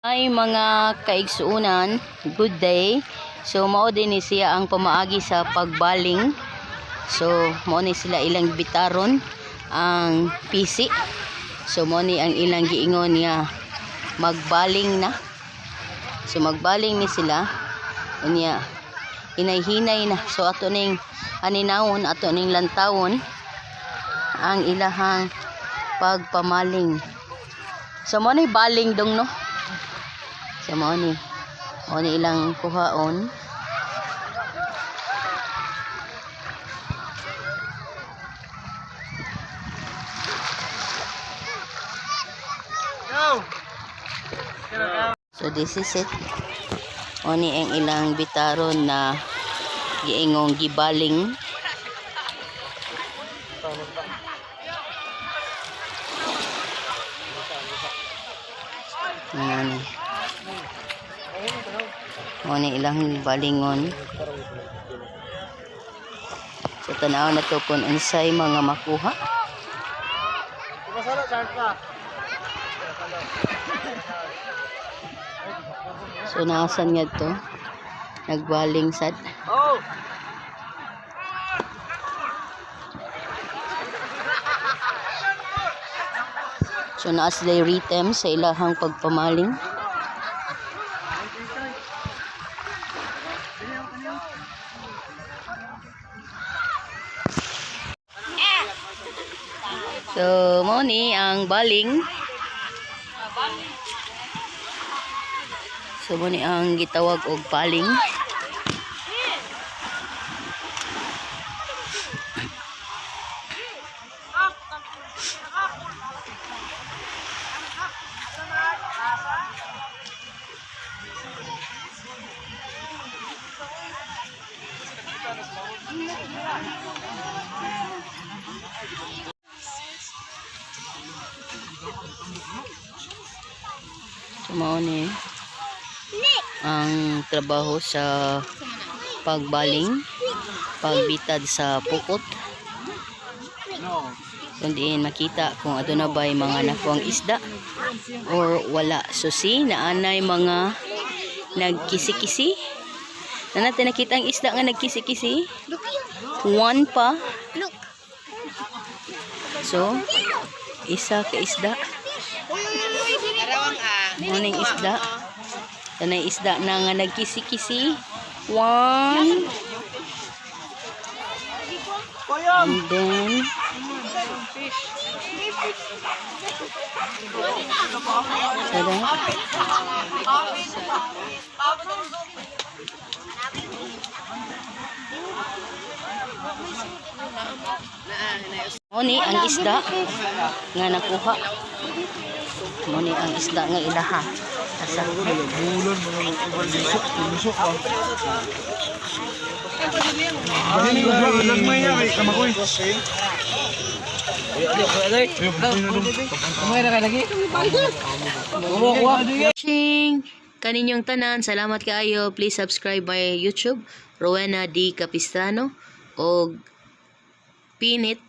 Hi, mga kaigsuunan, good day. So mao din ni siya ang pamaagi sa pagbaling. So mao ni sila ilang bitaron ang pisi. So mao ni ang ilang giingon nga magbaling na. So magbaling ni sila. Unya hinay-hinay na. So ato ning aninawon, ato ning lantawon ang ilahang pagpamaling. So mao ni baling dong, no. So mao ni ilang kuhaon. So this is it. Mao ni ang ilang bitaron na giingong gibaling. Ano ni? Mao ni ilang balingon. So tanaw na to kung unsay mga makuha. So naasan nga to? Nagbaling sad. Oh! So naa sila rhythm sa ilahang pagpamaling. So mao ni ang baling. So mao ni ang gitawag og baling. So mao ni ang trabaho sa pagbaling, pagbitad sa pukot. Kung diin makita kung aduna ba'y mga nakuang isda or wala. So see, naanay mga nagkisi-kisi. Na natin nakita ang isda nga nagkisi-kisi. One pa. So, isa ka isda. Morning isda. Tanay isda na nga nagkisi-kisi. One. And then, sada. Mao ni ang isda nga nakuha. Mao ni ang isda nga ilaha. Asa? Bulan mo naman lusok, lusok ah. Lagmay niya kay kamakoy. Watching kaninyong tanan. Salamat kaayo. Please subscribe my YouTube, Rowena D. Capistrano, og pin it.